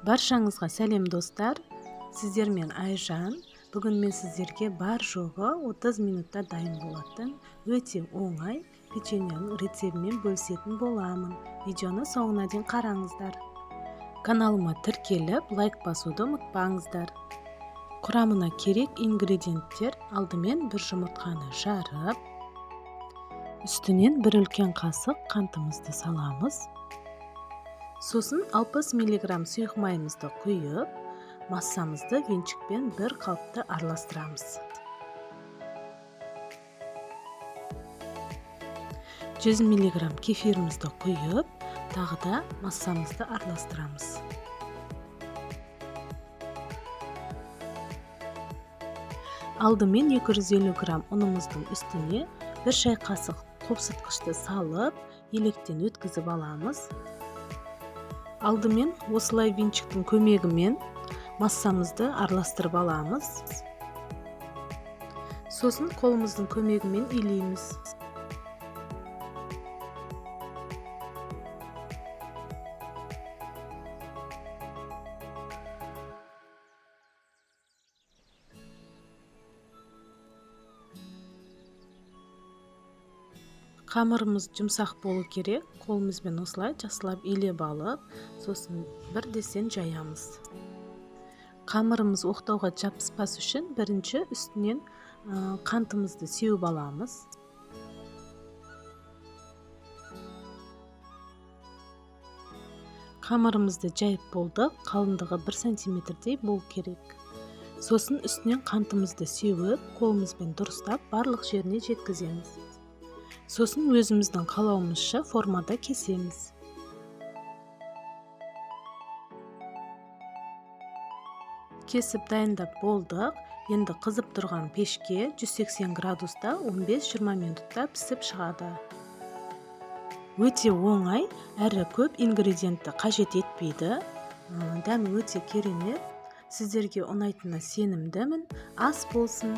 Баршаңызға сәлем, достар! Сіздермен Айжан. Бүгін мен сіздерге бар жоғы 30 минутта дайын болатын өте оңай печеньенің рецептімен бөлісетін боламын. Видеоны соңына дейін қараңыздар. Каналыма тіркеліп, лайк басуды ұмытпаңыздар. Құрамына керек ингредиенттер: алдымен бір жұмыртқаны жарып, үстінен бір үлкен қасық қантымызды саламыз. Сосын 60 мг сұйық майымызды құйып, массамызды венчикпен бір қалыпты араластырамыз. 100 мг кефирімізді құйып, тағы да массамызды араластырамыз. Алдымен 250 грамм ұнымыздың үстіне бір шай қасық қопсытқышты салып, електен өткізіп аламыз. Алдымен осылай венчиктің көмегімен массамызды араластырып аламыз. Сосын қолымыздың көмегімен илейміз. Қамырымыз жұмсақ болу керек. Қолымызбен осылай жақсылап илеп алып, сосын бірдесен жаямыз. Қамырымыз оқтауға жабыспас үшін бірінші үстінен қантымызды сеуіп аламыз. Қамырымызды жайып болдық, қалыңдығы 1 сантиметрдей болу керек. Сосын үстінен қантымызды сеуіп, қолымызбен дұрыстап барлық жеріне жеткіземіз. Сосын өзіміздің қалауымызша формада кесеміз. Кесіп дайындап болдық. Енді қызып тұрған пешке 180 градуста 15-20 минутта пісіп шығады. Өте оңай, әрі көп ингредиентті қажет етпейді. Дәмі өте керемет. Сіздерге ұнайтынына сенімдімін. Ас болсын!